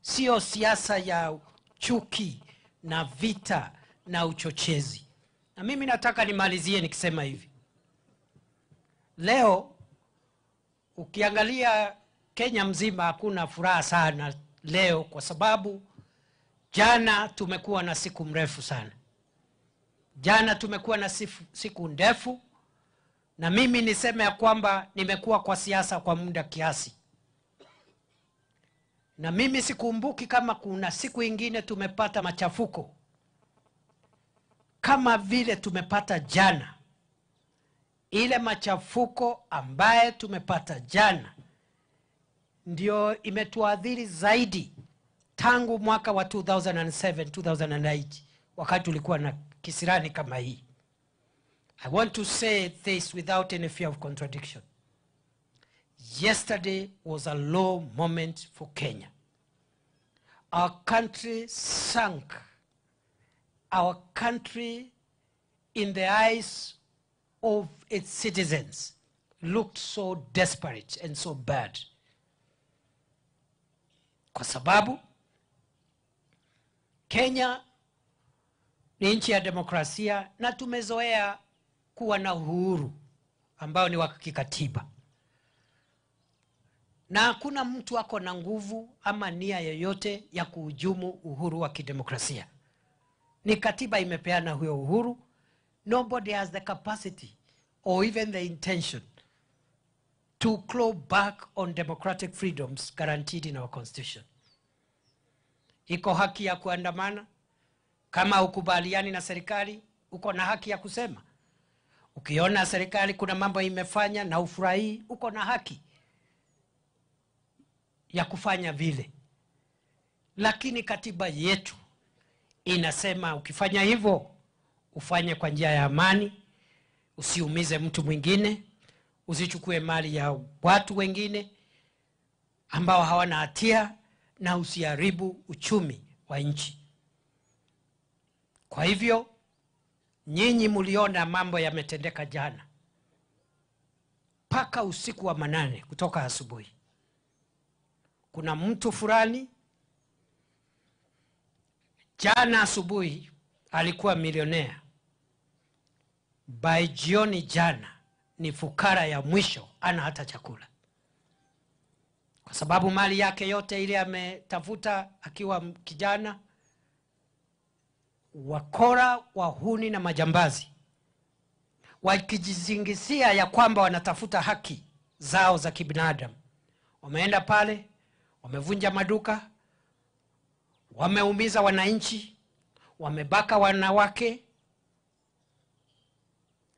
sio siasa ya chuki na vita na uchochezi. Na mimi nataka nimalizie nikisema hivi. Leo ukiangalia Kenya mzima hakuna furaha sana leo, kwa sababu jana tumekuwa na siku mrefu sana. Jana tumekuwa na siku ndefu, na mimi niseme ya kwamba nimekuwa kwa siasa kwa muda kiasi. Na mimi sikumbuki kama kuna siku ingine tumepata machafuko kama vile tumepata jana. Ile machafuko ambaye tumepata jana ndio imetuadhiri zaidi tangu mwaka wa 2007, 2008, wakati tulikuwa na kisirani kama hii. I want to say this without any fear of contradiction. Yesterday was a low moment for Kenya. Our country sank. Our country, in the eyes of its citizens, looked so desperate and so bad. Kwa sababu Kenya ni nchi ya demokrasia na tumezoea kuwa na uhuru ambao ni wa kikatiba. Na hakuna mtu ako na nguvu ama nia yoyote ya kuhujumu uhuru wa kidemokrasia. Ni katiba imepeana huyo uhuru. Nobody has the capacity or even the intention to claw back on democratic freedoms guaranteed in our constitution. Iko haki ya kuandamana. Kama hukubaliani na serikali, uko na haki ya kusema. Ukiona serikali kuna mambo imefanya na hufurahii, uko na haki ya kufanya vile. Lakini katiba yetu inasema ukifanya hivyo, ufanye kwa njia ya amani, usiumize mtu mwingine, usichukue mali ya watu wengine ambao hawana hatia, na usiharibu uchumi wa nchi. Kwa hivyo, nyinyi mliona mambo yametendeka jana paka usiku wa manane kutoka asubuhi. Kuna mtu fulani jana asubuhi alikuwa milionea. By jioni jana ni fukara ya mwisho, ana hata chakula. Kwa sababu mali yake yote ile ametafuta akiwa kijana, wakora, wahuni na majambazi wakijizingisia ya kwamba wanatafuta haki zao za kibinadamu, wameenda pale, wamevunja maduka, wameumiza wananchi, wamebaka wanawake.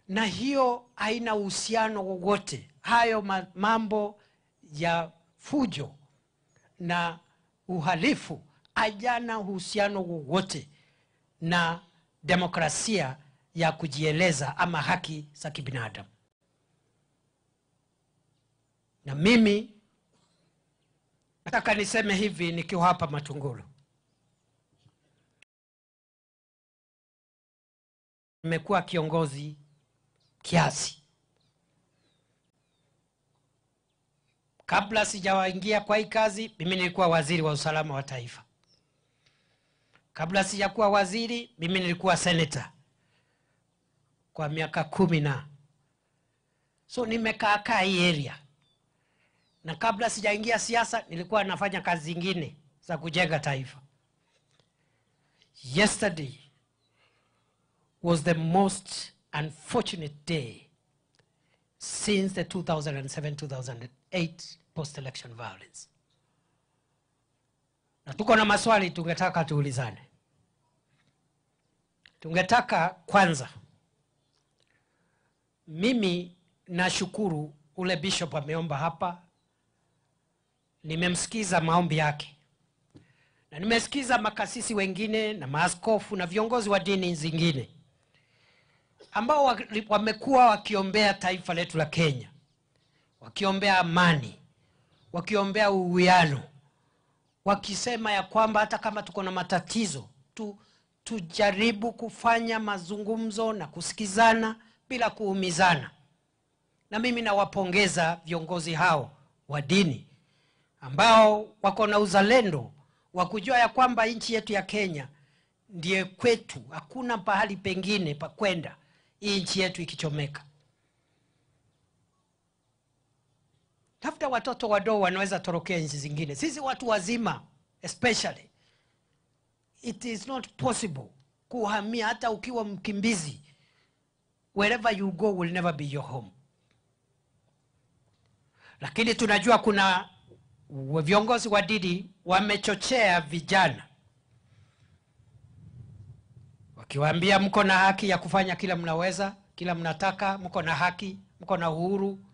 Na hiyo haina uhusiano wowote. Hayo mambo ya fujo na uhalifu hayana uhusiano wowote na demokrasia ya kujieleza ama haki za kibinadamu. Na mimi nataka niseme hivi nikiwa hapa Matungulu. Nimekuwa kiongozi kiasi. Kabla sijaingia kwa hii kazi, mimi nilikuwa waziri wa usalama wa taifa. Kabla sijakuwa waziri, mimi nilikuwa senator kwa miaka 10 na. So nimekaa hii area. Na kabla sijaingia siasa, nilikuwa nafanya kazi zingine za kujenga taifa. Yesterday was the most unfortunate day since the 2007-2008 post-election violence. Na tuko na maswali tungetaka tuulizane. Tungetaka kwanza, mimi nashukuru ule bishop ameomba hapa. Nimemsikiza maombi yake. Na nimesikiza makasisi wengine na maaskofu na viongozi wa dini zingine ambao wamekuwa wakiombea taifa letu la Kenya, wakiombea amani, wakiombea uwiano, wakisema ya kwamba hata kama tuko na matatizo tujaribu kufanya mazungumzo na kusikizana bila kuumizana. Na mimi nawapongeza viongozi hao wa dini ambao wako na uzalendo wa kujua ya kwamba nchi yetu ya Kenya ndiye kwetu, hakuna pahali pengine pa kwenda hii nchi yetu ikichomeka. Tafuta watoto wadogo wanaweza torokea nchi zingine. Sisi watu wazima especially, it is not possible kuhamia. Hata ukiwa mkimbizi, wherever you go will never be your home. Lakini tunajua kuna viongozi wa dini wamechochea vijana wakiwaambia mko na haki ya kufanya kila mnaweza, kila mnataka, mko na haki, mko na uhuru,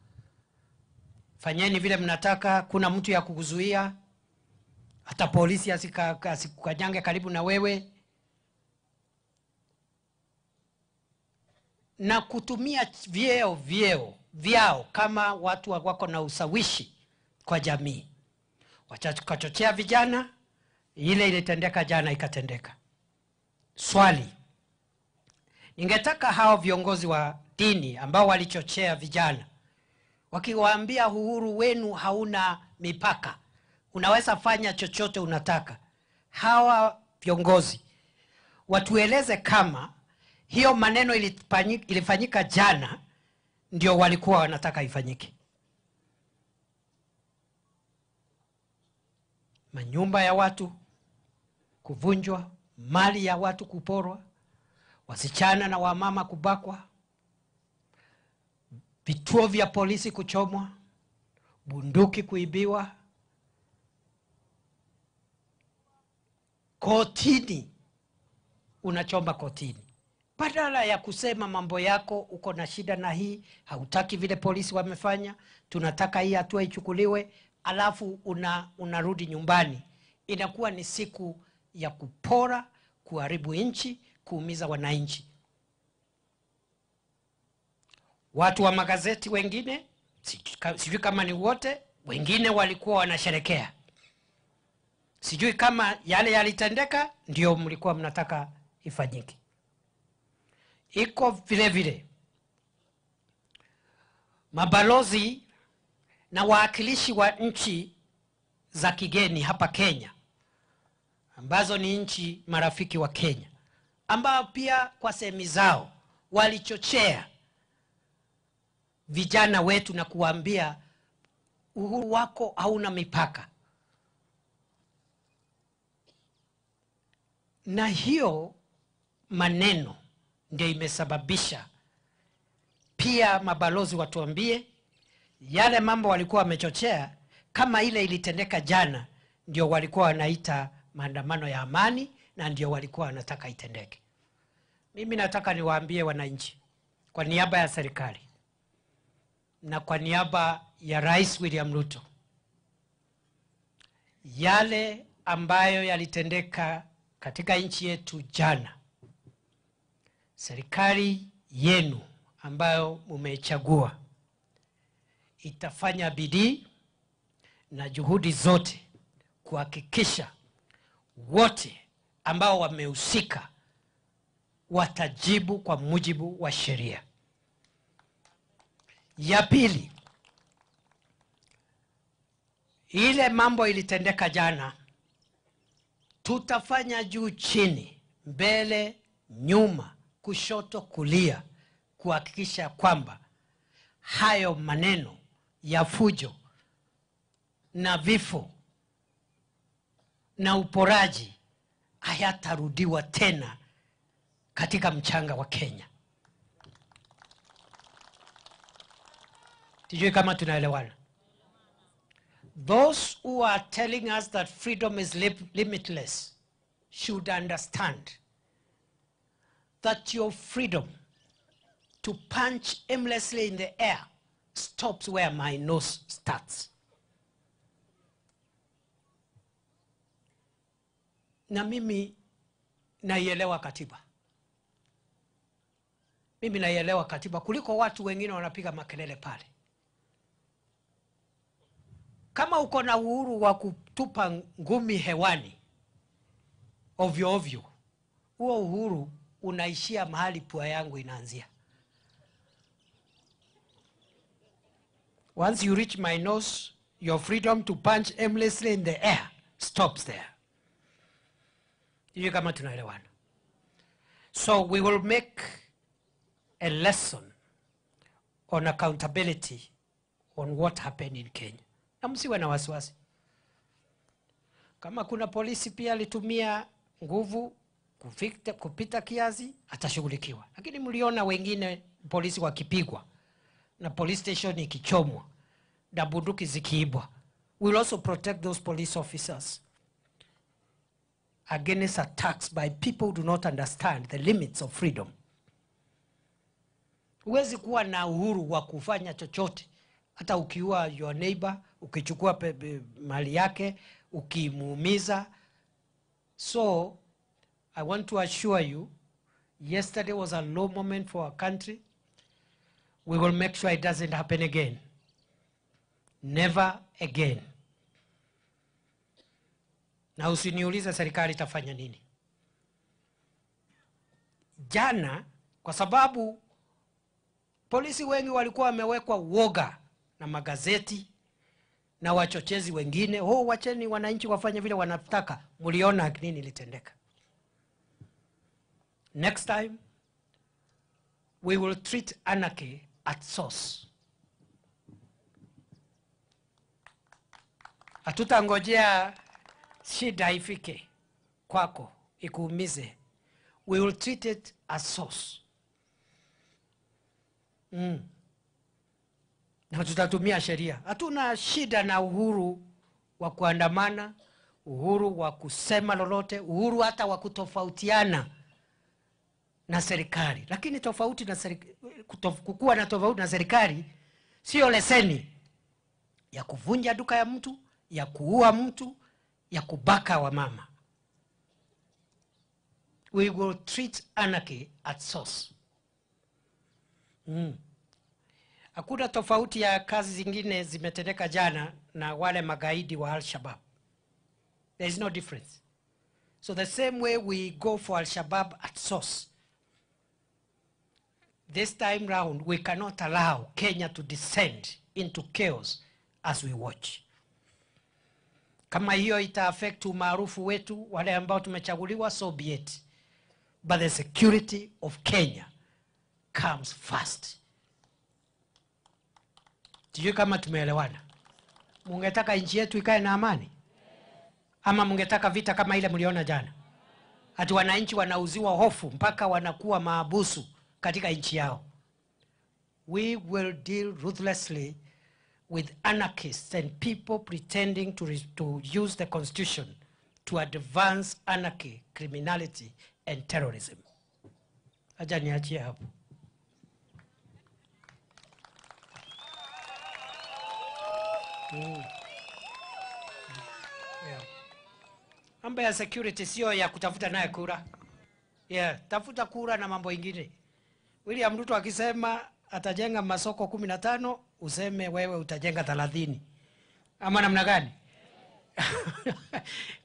fanyeni vile mnataka, kuna mtu ya kukuzuia, hata polisi asikukanyange karibu na wewe, na kutumia vyeo vyao kama watu wako na ushawishi kwa jamii. Wakachochea vijana, ile ilitendeka jana ikatendeka. Swali, ningetaka hao viongozi wa dini ambao walichochea vijana wakiwaambia uhuru wenu hauna mipaka, unaweza fanya chochote unataka, hawa viongozi watueleze kama hiyo maneno ilifanyika jana ndio walikuwa wanataka ifanyike. Manyumba ya watu kuvunjwa, mali ya watu kuporwa, wasichana na wamama kubakwa, vituo vya polisi kuchomwa, bunduki kuibiwa, kotini unachoma kotini. Badala ya kusema mambo yako, uko na shida na hii, hautaki vile polisi wamefanya, tunataka hii hatua ichukuliwe, alafu unarudi nyumbani. Inakuwa ni siku ya kupora, kuharibu nchi, kuumiza wananchi. Watu wa magazeti wengine, sijui kama ni wote, wengine walikuwa wanasherekea. Sijui kama yale yalitendeka ndio mlikuwa mnataka ifanyike. Iko vile vile mabalozi na waakilishi wa nchi za kigeni hapa Kenya, ambazo ni nchi marafiki wa Kenya, ambao pia kwa sehemu zao walichochea vijana wetu na kuambia uhuru wako hauna mipaka. Na hiyo maneno ndio imesababisha pia mabalozi watuambie yale mambo walikuwa wamechochea, kama ile ilitendeka jana ndio walikuwa wanaita maandamano ya amani na ndio walikuwa wanataka itendeke. Mimi nataka niwaambie wananchi kwa niaba ya serikali na kwa niaba ya Rais William Ruto, yale ambayo yalitendeka katika nchi yetu jana, serikali yenu ambayo mmechagua itafanya bidii na juhudi zote kuhakikisha wote ambao wamehusika watajibu kwa mujibu wa sheria. Ya pili, ile mambo ilitendeka jana, tutafanya juu chini, mbele, nyuma, kushoto, kulia, kuhakikisha kwamba hayo maneno ya fujo na vifo na uporaji hayatarudiwa tena katika mchanga wa Kenya. Sijui kama tunaelewana. Those who are telling us that freedom is limitless should understand that your freedom to punch aimlessly in the air stops where my nose starts. Na mimi naielewa katiba. Mimi naielewa katiba kuliko watu wengine wanapiga makelele pale. Kama uko na uhuru wa kutupa ngumi hewani ovyo ovyo, huo uhuru unaishia mahali pua yangu inaanzia. Once you reach my nose, your freedom to punch aimlessly in the air stops there. Hiyo kama tunaelewana. So we will make a lesson on accountability on what happened in Kenya. Na msiwe na wasiwasi. Kama kuna polisi pia alitumia nguvu kupita kiasi, atashughulikiwa. Lakini mliona wengine polisi wakipigwa na police station ikichomwa na bunduki zikiibwa. We will also protect those police officers against attacks by people who do not understand the limits of freedom. Huwezi kuwa na uhuru wa kufanya chochote, hata ukiua your neighbor, ukichukua mali yake, ukimuumiza. So I want to assure you, yesterday was a low moment for our country. We will make sure it doesn't happen again. Never again. Na usiniulize serikali itafanya nini. Jana, kwa sababu polisi wengi walikuwa wamewekwa woga na magazeti na wachochezi wengine, oh, wacheni wananchi wafanye vile wanataka. Mliona nini litendeka. Next time, we will treat anarchy at source. Hatutangojea shida ifike kwako ikuumize. We will treat it as source. Na tutatumia sheria. Hatuna shida na uhuru wa kuandamana, uhuru wa kusema lolote, uhuru hata wa kutofautiana na serikali. Lakini tofauti na kukuwa na tofauti na serikali sio leseni ya kuvunja duka ya mtu, ya kuua mtu, ya kubaka wa mama. We will treat anarchy at source. Hakuna tofauti ya kazi zingine zimetendeka jana na wale magaidi wa Al-Shabaab. There is no difference. So the same way we go for Al-Shabaab at source, this time round we cannot allow Kenya to descend into chaos as we watch. Kama hiyo ita affect umaarufu wetu, wale ambao tumechaguliwa, so be it. But the security of Kenya comes first. Sijui kama tumeelewana. Mungetaka nchi yetu ikae na amani? Ama mungetaka vita kama ile mliona jana? Ati wananchi wanauziwa hofu mpaka wanakuwa maabusu katika nchi yao. We will deal ruthlessly with anarchists and people pretending to use the constitution to advance anarchy, criminality and terrorism. Acha niachie hapo. Yeah. Mambo ya security sio ya kutafuta naye kura. Yeah, tafuta kura na mambo ingine. William Ruto akisema atajenga masoko 15, useme wewe utajenga 30. Ama namna gani?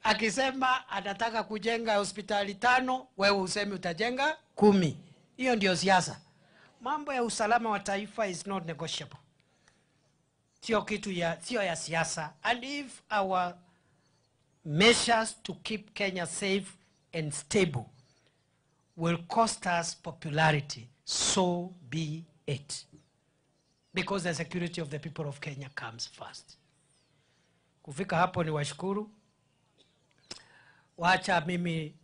Akisema anataka kujenga hospitali 5, wewe useme utajenga 10. Hiyo ndio siasa. Mambo ya usalama wa taifa is not negotiable. Sio kitu ya, sio ya siasa. And if our measures to keep Kenya safe and stable will cost us popularity, so be it. Because the security of the people of Kenya comes first. Kufika hapo ni washukuru. Wacha mimi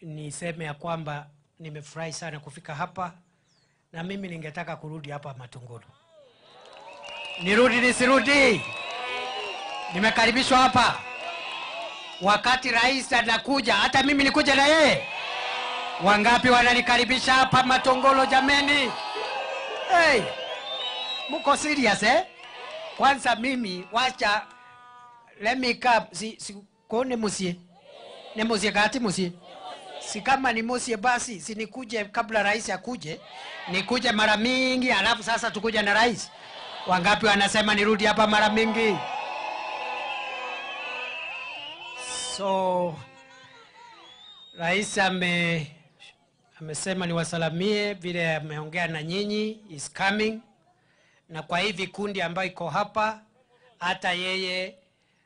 niseme ya kwamba nimefurahi sana kufika hapa, na mimi ningetaka kurudi hapa Matungulu. Nirudi nisirudi? Nimekaribishwa hapa. Wakati rais anakuja, hata mimi nikuja na yeye. Wangapi wananikaribisha hapa Matongolo jameni? Hey, muko serious eh? Kwanza mimi wacha let me come si kone musie. Ne musie kati musie. Si kama ni musie basi si nikuje kabla rais akuje, nikuje mara mingi alafu sasa tukuje na rais. Wangapi wanasema nirudi hapa mara mingi? So rais amesema niwasalamie vile ameongea na nyinyi, is coming. Na kwa hivi kundi ambayo iko hapa, hata yeye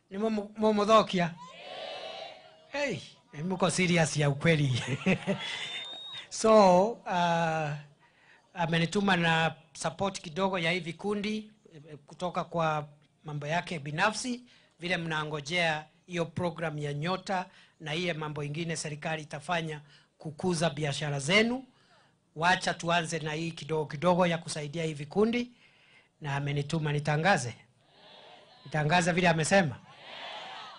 ni mumuthokia. Hey, Mko serious ya ukweli. So amenituma na support kidogo ya hivi kundi kutoka kwa mambo yake binafsi, vile mnaangojea hiyo program ya Nyota na hiyo mambo ingine serikali itafanya kukuza biashara zenu. Wacha tuanze na hii kidogo kidogo ya kusaidia hivi kundi, na amenituma nitangaze. Nitangaze vile amesema.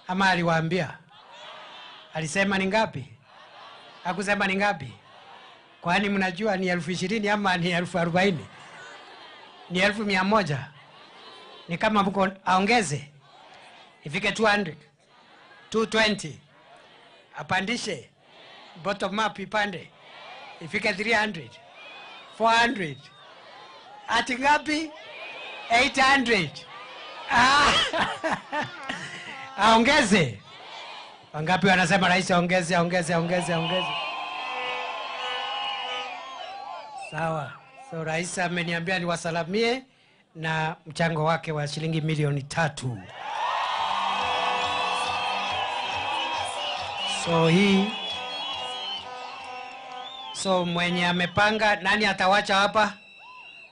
Ama aliwaambia? Alisema ni ngapi? Hakusema ni ngapi? Kwani mnajua ni 20,000 ama ni 40,000? Ni 100,000? Ni kama mko aongeze. Ifike 200, 220. Apandishe. Bottom up ipande. Ifike 300, 400. Ati ngapi? 800. Aongeze. Wangapi wanasema rais aongeze, aongeze, aongeze, aongeze? Sawa. So rais ameniambia niwasalamie na mchango wake wa shilingi 3,000,000. So hii, so mwenye amepanga, nani atawacha hapa?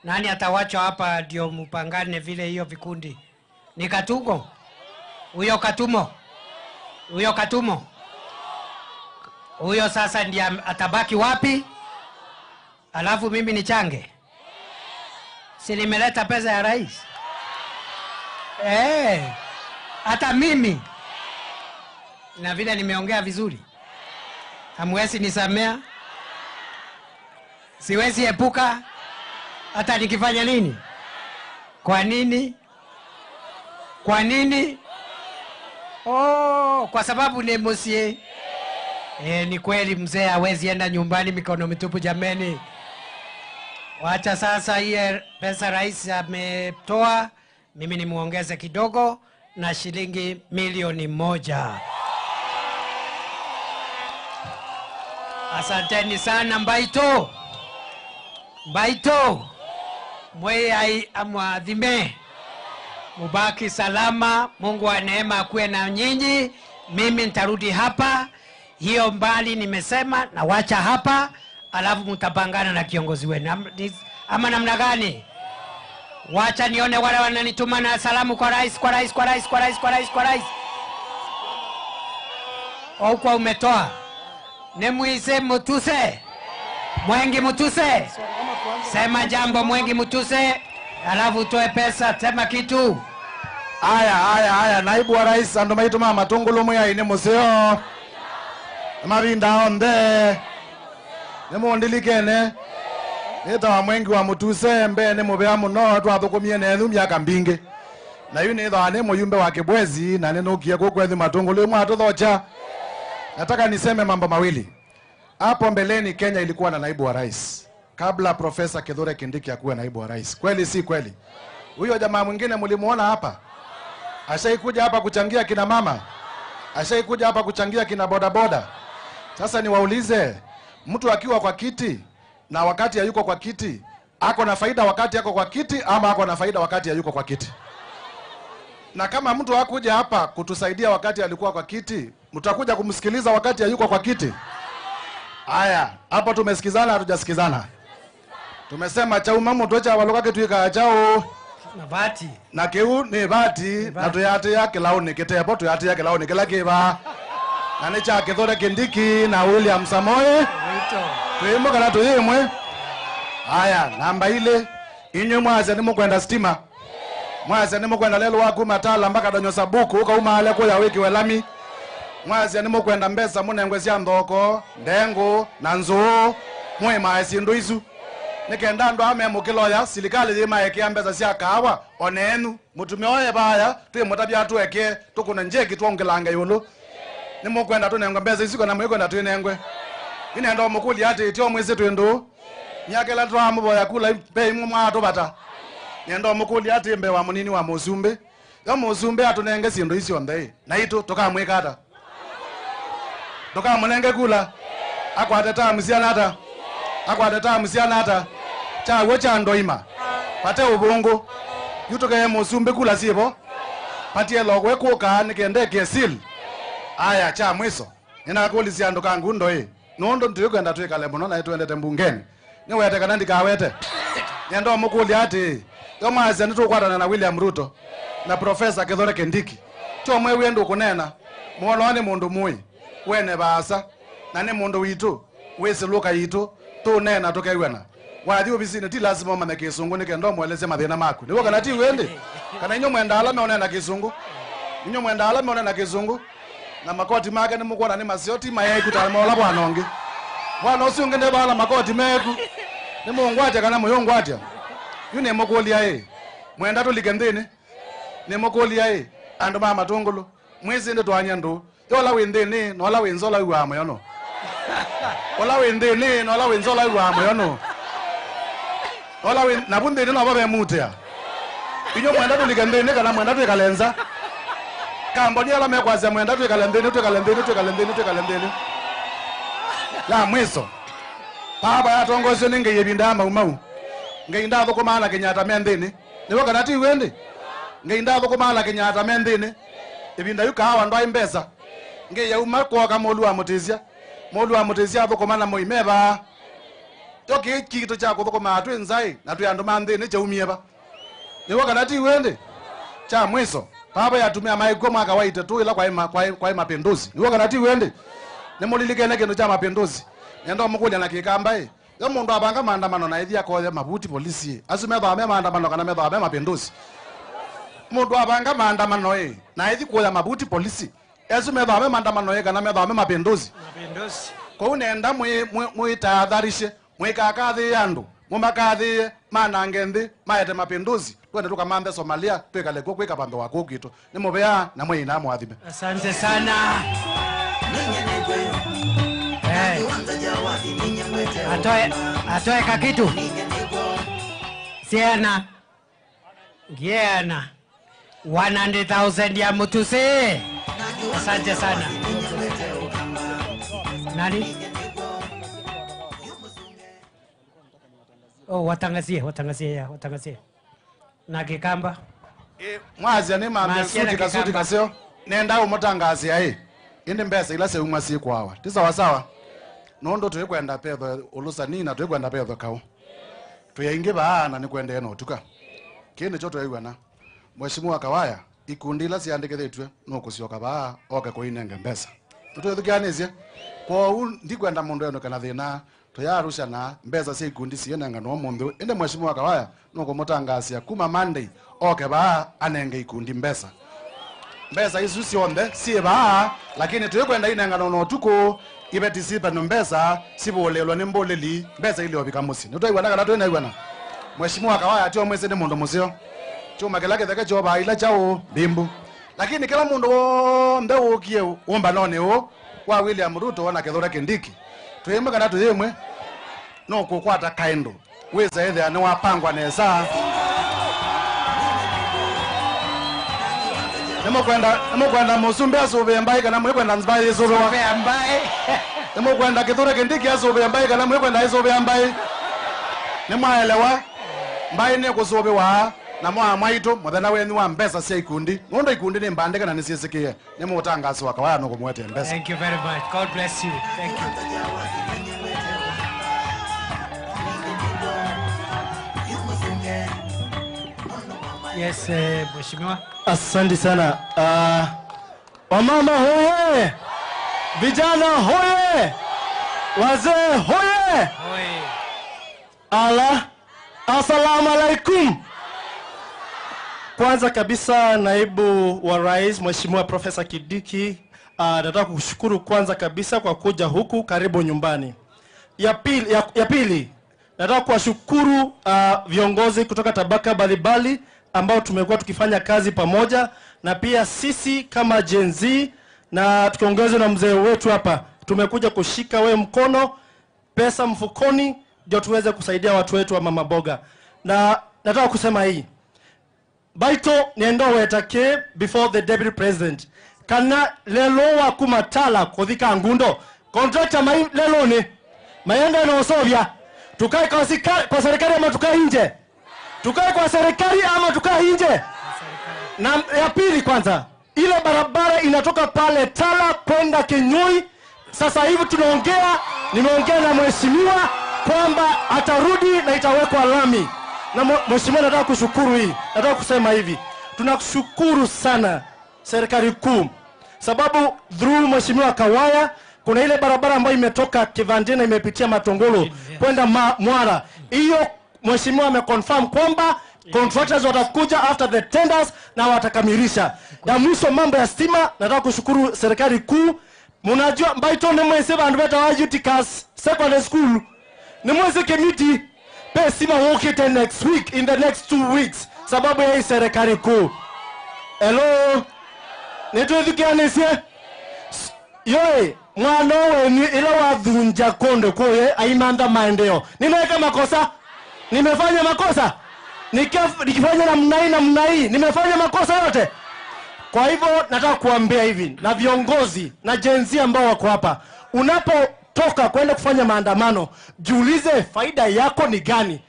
Nani atawacha hapa ndio mpangane vile hiyo vikundi? Ni Katugo? Huyo Katumo? Huyo Katumo? Huyo sasa ndiye atabaki wapi? Alafu mimi nichange? Si nimeleta pesa ya rais? Hata mimi. Na vile nimeongea vizuri, hamwezi nisamea? Siwezi epuka hata nikifanya nini? Kwa nini? Kwa nini? Oh, kwa sababu ni msie. Ni kweli mzee hawezi enda nyumbani mikono mitupu jameni. Wacha sasa hiye pesa rais ametoa, mimi nimuongeze kidogo na shilingi 1,000,000. Asanteni sana Mbaito. Mbaito. Mwei amwadhime. Mubaki salama, Mungu wa neema akuwe na nyinyi. Mimi nitarudi hapa. Hiyo mbali nimesema na wacha hapa, alafu mtapangana na kiongozi wenu. Ama namna gani? Wacha nione wale wananituma na salamu kwa rais, kwa rais, kwa rais, kwa rais, kwa rais, kwa rais. Au kwa umetoa. Nemuise Mutuse. Mwengi Mutuse. Sema jambo Mwengi Mutuse, alafu utoe pesa, sema kitu. Aya, aya, aya, naibu wa rais andu maitu mama tungulu muya ine museo. Mavinda onde. Nemuondilikene. Neta wa Mwengi wa Mutuse mbe ne mubea muno twathukumie nethu miaka mbingi. Na yu nitha ne muyumbe wa Kibwezi na nenukie gukwethi matungulu mwatuthocha. Nataka niseme mambo mawili. Hapo mbeleni Kenya ilikuwa na naibu wa rais kabla Profesa Kithure Kindiki akuwe naibu wa rais. Kweli si kweli? Huyo jamaa mwingine mlimuona hapa? Ashaikuja hapa kuchangia kina mama? Ashaikuja hapa kuchangia kina boda boda? Sasa niwaulize, mtu akiwa kwa kiti na wakati hayuko kwa kiti, ako na faida wakati ako kwa kiti ama ako na faida wakati hayuko kwa kiti? Na kama mtu hakuja hapa kutusaidia wakati alikuwa kwa kiti, mtakuja kumsikiliza wakati hayuko kwa kiti? Aya, hapo tumesikizana hatujasikizana? Tumesema cha umamu tocha walokake tuika chao na bati na keu ni bati na tuyate yake laoni kitepo tuyate yake laoni kila kiba na ni cha Kithure Kindiki na William Samoei Ruto. Tuimwe kana tuimwe. Aya, namba ile inyo mwaze ni mukwenda stima. Mwaze ni mukwenda lelo waku matala mpaka donyo sabuku uka umale kuya wiki welami. Mwaze ni mukwenda mbesa munengwe cia nthoko, ndengu na nzuu mwe maesi ndu isu. Nikenda andu ame mukiloya silikali yimaekia mbesa cia kahawa onenu mutumia oye baya twimutabia tueke tukuna njeki twongelanga yulu. Ni mukwenda tunengwe mbesa isu kana mwikwenda twinengwe. Inenda mukuli ati tyo mwezi twindu. Nyakela twamuboya kula pe imwe mwatubata. Nenda mukuli ati mbe wa munini wa musumbe. Yo musumbe atunenge sindu icio nthei. Na itu tukamwikata. Tukamunenge kula. Akwateta musiana. Akwateta musiana. Chawo cha ndoima. Pate ubongo. Yutoke musumbe kula sibo. Patie logwe kuka nikende kesil. Aya cha mwiso. Ninakulisia andu ka Ngundo ii nundu ntikwenda twikale muno na twendete mbungeni niwete kana ndikawete nyendo mukulia ati yo mwasia nitukwatana na William Ruto na Professor Kithure Kindiki tyo mwewie ndukunena mwono ni mundu mui wene baasa na ni mundu witu wisiluka yitu tunena tukewena wathi obisini ti lazima umanye kisungu nikenda umweleze mathina maku niwo kana ti wendi kana inyo mwenda ala meonena kisungu inyo mwenda ala meonena kisungu na makoti make nimukwona ni masio ti mayeku ta mola bwana ongi bwana ucio ungi ndebala makoti meku ni mungwatia kana muyungwatia yu ni mukulia ii mwenda tulike nthini ni mukulia ii andu ma matungulu mwisi ndi twanya ndu yola wi nthini na ola wi nzola wi moyono ola wi nthini na ola wi nzola wi moyono ola wi na bunthini no babe mutia inyo mwenda tulike nthini kana mwenda twikalenza kamboni ala mekwasya mwenda twikale nthini twikale nthini twikale nthini twikale nthini ya mwiso baba yatongosio ni ngai ibinda mau mau ngai ndathukuma Kenyatta me nthini niwo kana ti wendi ngai ndathukuma Kenyatta me nthini ibinda yu kahawa ndwai mbesa ngai yauma kwoka mulu wa mutisia mulu wa mutisia athukuma na muimeba to kiito cha kuthukuma twi nzai na twi andu ma nthini chaumie ba niwo kana ti wendi cha mwiso baba yatumia maiko mwaka wa 82 ila kwa mapinduzi niwo kana ti wendi nimulilikene kindu cha mapinduzi nendo mukulia na kikamba ii yo mundu abanga maandamano na ithia kothe mabuti polisi asu methaa me maandamano kana methaa me mapinduzi mundu abanga maandamano ii na ithi kuoya mabuti polisi asu methaa me maandamano ii kana methaa me mapinduzi mapinduzi kou nenda mwitaatharishe mwikakathie andu mumakathie manange nthi maete mapinduzi twende tukamanthe Somalia twikale kuo kwika vandu wa kuu kwitu ni muvea na mwina mwathime. Asante sana. Atoe kakitu. Siana. Giana. 100,000 ya Mutuse. Asante sana. Nani? Oh, watangazie. Na Kikamba. Mwazia ni mambe suti kasio. Nenda umutangazia hii. Indi mbesa ila se umwasi kwawa. Ti sawa sawa. Nondo tuikwenda petho ulusani na tuikwenda petho kau. Tuyaingi baana ni kwenda eno tuka. Kini cho tuiwana. Mheshimiwa Kawaya ikundi ila siandikithitwe no kusioka baa oke kuinenge mbesa. Tututhukianisie. Kwa ndikwenda mundu eno kana thina tuyarusha na mbesa si ikundi sienenga no mundu. Inde Mheshimiwa Kawaya no kumutangasia kuma Monday oke baa anenge ikundi mbesa. Mbesa isu sionthe si baa lakini tuikwenda inenga no tuko ibetisipa no mbesa sibulelwa ni mbuleli mbesa iliobika musi nitwaigwana kana twinaigwana. Mheshimiwa Kawaya atio mwese ni mundu museo chuma kila kitheke choba ila chao bimbu lakini kila mundu wonthe ukie umbanoni u wa William Ruto na Kithure Kindiki twimwe kana tuyimwe no kukwata kaindu wisa ethia ni wapangwa nesa. Nimukwenda musumbi asuvie mbai kana mwikwenda mbai isuviwa mbai. Nimukwenda Kithure Kindiki asuvie mbai kana mwikwenda isuvia mbai. Nimwaelewa mbai ni kusuviwa na mwa mwaitu muthenya wenyu wa mbesa cia ikundi nundu ikundi ni mbandike na niciicikie ni mutangasi wa Kawaya no kumwete mbesa. Thank you very much. God bless you. Thank you. Yes, Mheshimiwa. Asante sana. Wamama hoye! Vijana hoye! Wazee hoye! Hoye! Ala, assalamu alaikum. Kwanza kabisa naibu wa rais Mheshimiwa Profesa Kindiki, nataka kushukuru kwanza kabisa kwa kuja huku, karibu nyumbani. Ya pili, nataka kuwashukuru viongozi kutoka tabaka mbalimbali ambao tumekuwa tukifanya kazi pamoja, na pia sisi kama Gen Z na tukiongozwa na mzee wetu hapa tumekuja kushika we mkono, pesa mfukoni, ndio tuweze kusaidia watu wetu wa mama boga. Na nataka kusema hii baito niendo wetake before the deputy president kana lelo wa kumatala kuthika Ngundo contractor mai lelo ni mayenda na osovya tukae kwa serikali ama tukae nje, tukae kwa serikali ama tukae nje. Na ya pili, kwanza ile barabara inatoka pale Tala kwenda Kinyui Sasa hivi tunaongea, nimeongea na mheshimiwa kwamba atarudi na itawekwa lami. Na mheshimiwa, nataka kushukuru hii. Nataka kusema hivi, tunakushukuru sana serikali kuu, sababu through mheshimiwa Kawaya kuna ile barabara ambayo imetoka Kivandini imepitia Matongolo kwenda Mwara. Hiyo mheshimiwa ameconfirm kwamba contractors watakuja after the tenders na watakamilisha. Na mwisho mambo ya stima, nataka kushukuru serikali kuu. Mnajua mbaito ni mwese bandu beta wa Utikas Secondary School. Ni mwese kemiti pe stima wokete next week, in the next 2 weeks, sababu ya serikali kuu. Hello. Nitwethikianisie. Yoe mwana wenu ila wathunja kondo kuye aimanda maendeleo. Nimeweka makosa? Nimefanya makosa? Nikifanya namna hii, nimefanya makosa yote? Kwa hivyo nataka kuambia hivi, na viongozi na Gen Z ambao wako hapa, unapotoka kwenda kufanya maandamano, jiulize faida yako ni gani.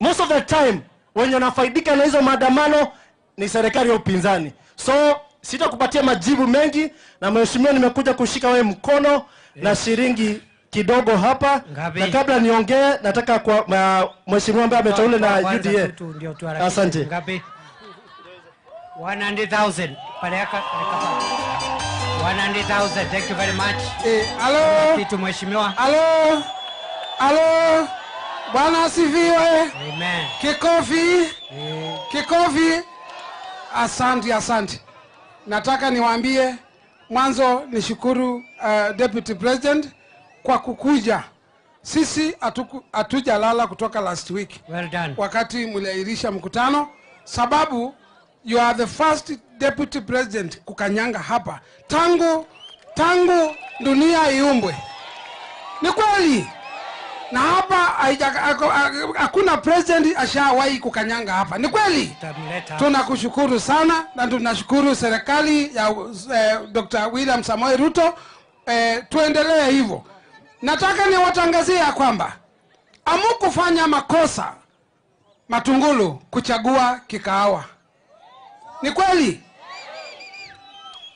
Most of the time wenye wanafaidika na hizo maandamano ni serikali ya upinzani. So sitakupatia majibu mengi, na mheshimiwa nimekuja kushika wewe mkono na shilingi kidogo hapa. Ngapi? Na kabla niongee nataka kwa mheshimiwa ambaye ameteule na UDA. Asante. Ngapi? 100,000. Paleka 100,000. Thank you very much. Hello. Kitu mheshimiwa. Hello. Hello. Bwana asifiwe. Amen. Kikofi. Kikofi. Asante, asante. Nataka niwaambie mwanzo nishukuru Deputy President kwa kukuja. Sisi hatujalala kutoka last week. Well done. Wakati mliahirisha mkutano, sababu you are the first Deputy President kukanyanga hapa tangu dunia iumbwe. Ni kweli. Na hapa hakuna president ashawahi kukanyanga hapa. Ni kweli. Tunakushukuru sana na tunashukuru serikali ya Dr. William Samoei Ruto. Tuendelee hivyo. Nataka niwatangazie ya kwamba hamukufanya makosa Matungulu kuchagua Kikaawa. Ni kweli.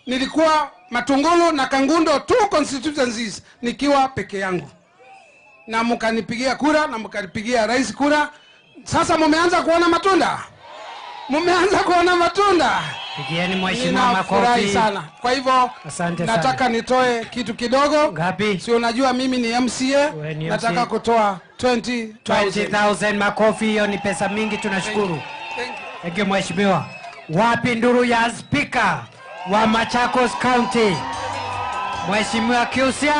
Nilikuwa Matungulu na Kangundo 2 constituencies nikiwa peke yangu. Na mkanipigia kura na mkanipigia rais kura. Sasa mumeanza kuona matunda. Mumeanza kuona matunda. Pigieni mheshimiwa makofi. Ninafurahi sana. Kwa hivyo nataka sana nitoe kitu kidogo. Ngapi? Si unajua mimi ni MCA. Ni nataka kutoa 20,000. 20,000 makofi, hiyo ni pesa mingi, tunashukuru. Thank you. Thank you mheshimiwa. Wapi nduru ya speaker wa Machakos County? Mheshimiwa Kiusia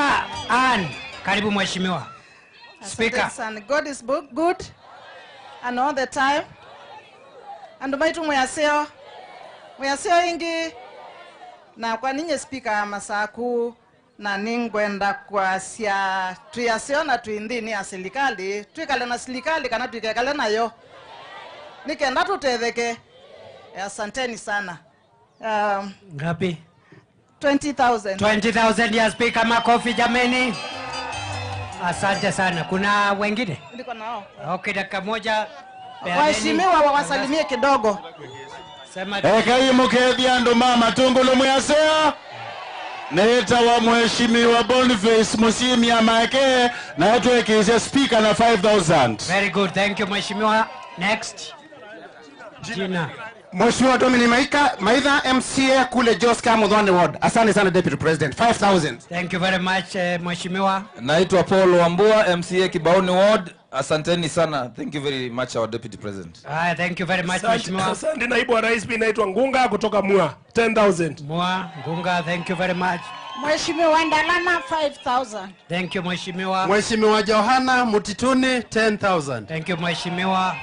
Ann. Karibu mheshimiwa. Speaker. God is good and all the time. And maitu mwaseo ingi na kwa ninye speaker Masaku na ningwenda kwa sia tuyaseo na tuindini ya serikali tuikale na serikali kana tuikale nayo nikenda tutetheke. Asanteni sana. Ngapi? 20,000. 20,000 ya speaker, makofi jameni. Asante sana. Kuna wengine? Niko nao. Okay, dakika moja. Waheshimiwa wawasalimie kidogo. Sema Ekai mukethia andu ma Matungulu mwasea. Neta wa mheshimiwa Boniface Musimia Make na etwekise speaker na 5,000. Very good. Thank you mheshimiwa. Next. Jina. Mheshimiwa Dominic Maitha MCA kule Joska Muthoni Ward. Asante sana Deputy President. 5,000. Thank you very much mheshimiwa. Naitwa Paul Wambua MCA Kibaoni Ward. Asanteni sana. Thank you very much our Deputy President. Thank you very much mheshimiwa. Asante naibu wa rais, mimi naitwa Ngunga kutoka Mua. 10,000. Mua Ngunga, thank you very much. Mheshimiwa Ndalana 5,000. Thank you mheshimiwa. Mheshimiwa Johana Mutituni 10,000. Thank you mheshimiwa.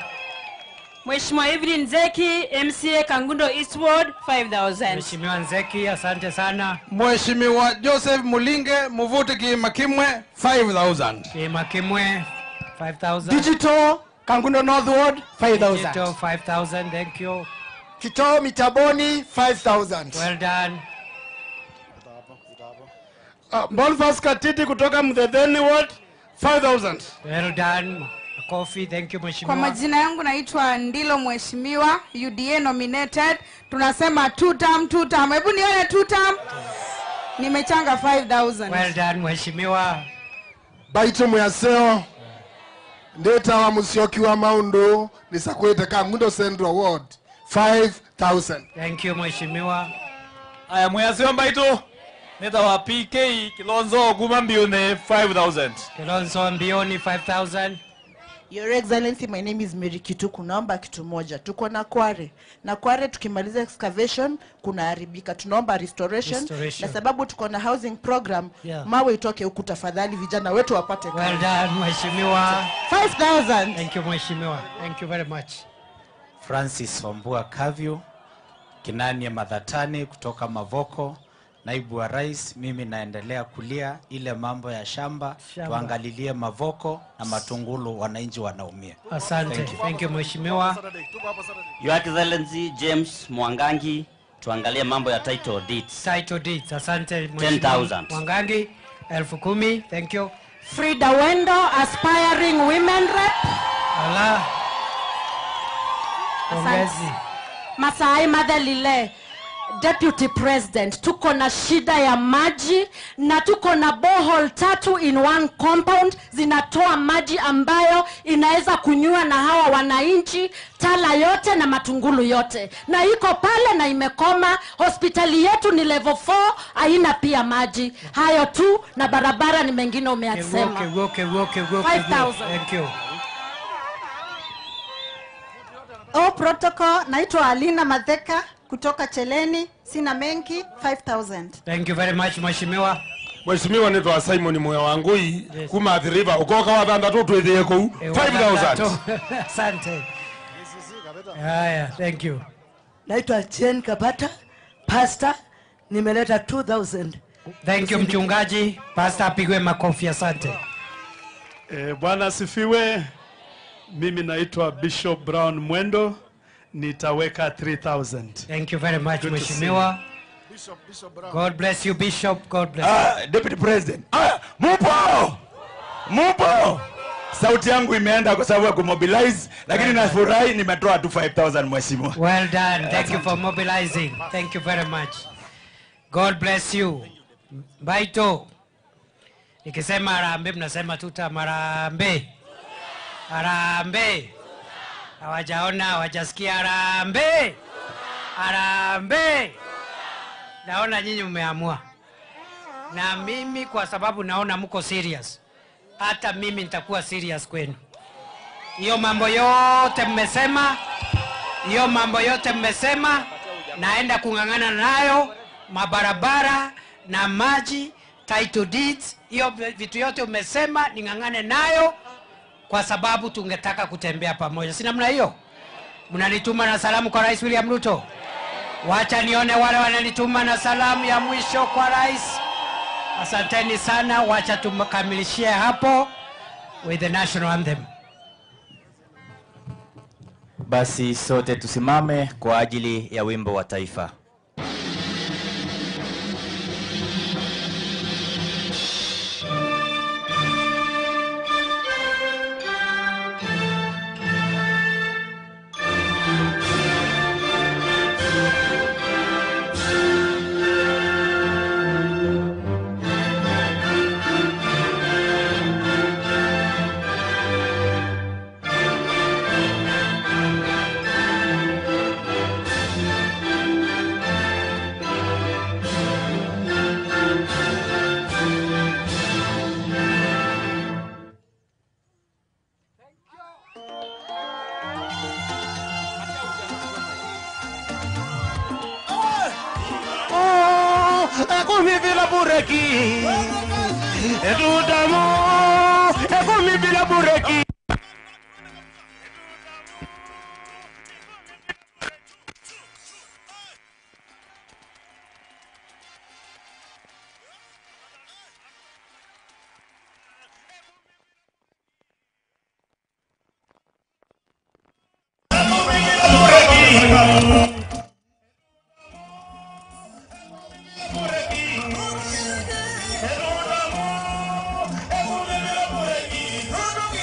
Mheshimiwa Evelyn Nzeki MCA Kangundo East Ward 5,000. Mheshimiwa Nzeki, asante sana. Mheshimiwa Joseph Mulinge Muvuti Kimakimwe 5,000. Kimakimwe 5,000. Digital Kangundo North Ward 5,000. Digital 5,000, thank you. Kitoo Mitaboni 5,000. Well done. Boniface Katiti kutoka Mthetheni Ward 5,000. Well done. Coffee, thank you mheshimiwa. Kwa majina yangu naitwa Ndilo mheshimiwa, UDA nominated. Tunasema 2 term, 2 term. Hebu nione 2 term. Nimechanga 5000. Well done mheshimiwa. Baito Muyaseo ndeta wa Musyoki wa Maundu nisakwete Kangundo Central Ward 5000. Thank you mheshimiwa. Aya Muyaseo Mbaito neta wa PK Kilonzo kuma Mbioni 5000. Kilonzo Mbioni 5000. Your Excellency, my name is Mary Kituku. Naomba kitu moja. Tuko na Kware. Na Kware tukimaliza excavation kunaharibika. Tunaomba restoration. Na sababu tuko na housing program, yeah. Mawe itoke huku tafadhali, vijana wetu wapate kazi. Well done mheshimiwa. 5000. Thank you mheshimiwa. Thank you very much. Francis Wambua Kavyu, Kinanie Madhatani kutoka Mavoko. Naibu wa Rais, mimi naendelea kulia ile mambo ya shamba. Tuangalilie Mavoko na Matungulu, wananchi wanaumia. Asante. Thank you. Thank you mheshimiwa. Your Excellency James Mwangangi, tuangalie mambo ya title deeds. Title deeds. Asante mheshimiwa. 10,000. Mwangangi 10,000. Thank you. Frida Wendo, aspiring women rep. Allah. Pongezi. Masai Madhalile, Deputy President, tuko na shida ya maji na tuko na borehole 3 in one compound zinatoa maji ambayo inaweza kunywa na hawa wananchi Tala yote na Matungulu yote, na iko pale na imekoma. Hospitali yetu ni level 4, haina pia maji. Hayo tu, na barabara ni mengine umeyasema. Okay, 5000. Thank you. O protocol, naitwa Alina Madheka kutoka Cheleni, sina mengi, 5000. Thank you very much mheshimiwa. Mheshimiwa nitwa Simon Moyo Wangui, yes. Kuma Athi River, ukoka wa thanda tu twithie kou 5000. Asante. Haya, thank you. Naitwa Jane Kabata, pastor, nimeleta 2000. Thank you mchungaji, pastor apigwe makofi, asante. Bwana asifiwe. Mimi naitwa Bishop Brown Mwendo, nitaweka 3000. Thank you very much mheshimiwa. Bishop Brown. God bless you Bishop, God bless you. Deputy President. Mupo! Mupo! Sauti yangu imeenda kwa sababu ya kumobilize, lakini nafurahi nimetoa tu 5000 mheshimiwa. Well done. Thank you for mobilizing. Thank you very much. God bless you. Mbaito. Nikisema harambee mnasema tuta harambee. Harambee. Hawajaona, hawajasikia harambee. Harambee. Naona nyinyi mmeamua. Na mimi kwa sababu naona mko serious, hata mimi nitakuwa serious kwenu. Hiyo mambo yote mmesema, hiyo mambo yote mmesema, naenda kung'ang'ana nayo, mabarabara na maji, title deeds, hiyo vitu yote umesema ning'ang'ane nayo, kwa sababu tungetaka kutembea pamoja. Si namna hiyo? Mnanituma na salamu kwa Rais William Ruto? Wacha nione wale wananituma na salamu ya mwisho kwa Rais. Asanteni sana, wacha tukamilishie hapo with the national anthem. Basi sote tusimame kwa ajili ya wimbo wa taifa.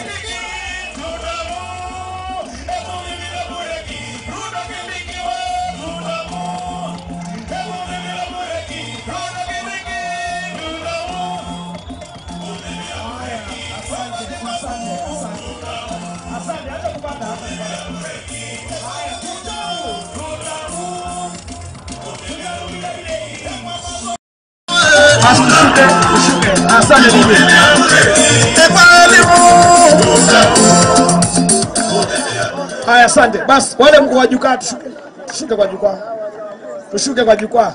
Thank you. Basi tushuke, tushuke. Asante bibi. Haya, asante. Basi wale mko kwa jukwaa tushuke. Tushuke kwa jukwaa. Tushuke kwa jukwaa.